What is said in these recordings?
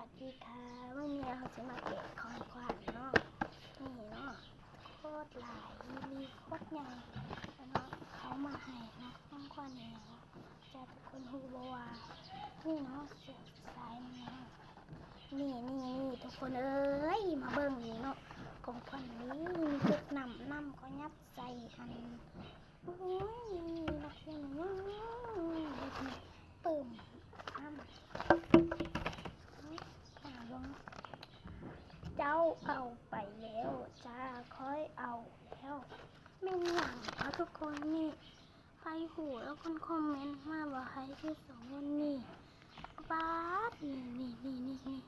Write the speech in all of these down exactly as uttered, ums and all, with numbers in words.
สวัสดีค่ะ วันนี้เราจะมาแกะของขวัญเนาะ นี่เนาะ โคตรหลาย มีโคตรใหญ่เนาะ เขามาให้เนาะ ของขวัญนี่เนาะ จะทุกคนฮู้บ่ว่า นี่เนาะ เสื้อสายนี่เนาะ นี่นี่นี่ทุกคนเอ้ย มาเบิ่งนี่เนาะ ของขวัญนี่มีเก็บน้ำ น้ำก็ยัดใส่หั่น โอ้ย นักเรียนน้อย เปิ่มน้ำ อ่า ลง เจ้าเอาไปแล้วจ้า ค่อยเอาแล้ว แม่นหยังคะทุกคนนี่ ไผฮู้แล้วคนคอมเมนต์มาว่า ไผคือสองคนนี่ ป๊าด นี่นี่นี่นี่นี่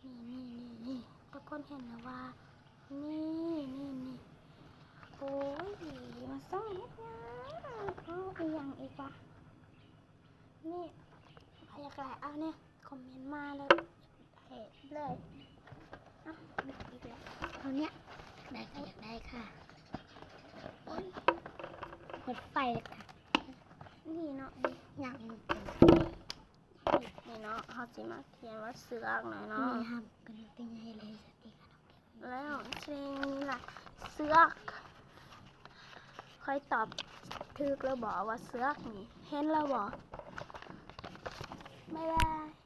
นี่นี่นี่นี่ทุกคนเห็นแล้วว่า นี่นี่นี่ โอ้ย มาส่องเฮ็ดหยัง เอาอีหยังอีกวะ นี่ ไผอยากได้ เอาเนี่ย คอมเมนต์มาเลย ให้เลย เอาอีกแล้ว เอาเนี่ย ได้ค่ะ อยากได้ค่ะ โอ๊ย หมดไฟเลยค่ะ นี่เนาะ นี่ ยัง นี่เนาะ เขาสิมาเขียนว่าเสือกหน่อยเนาะ นี่ห้ามเป็นตัวใหญ่เลย สติค่ะ แล้วเพลงนี้ล่ะ เสือก ค่อยตอบถูกแล้วบ่ว่าเสือกนี่ เห็นแล้วบ่ บ๊ายบาย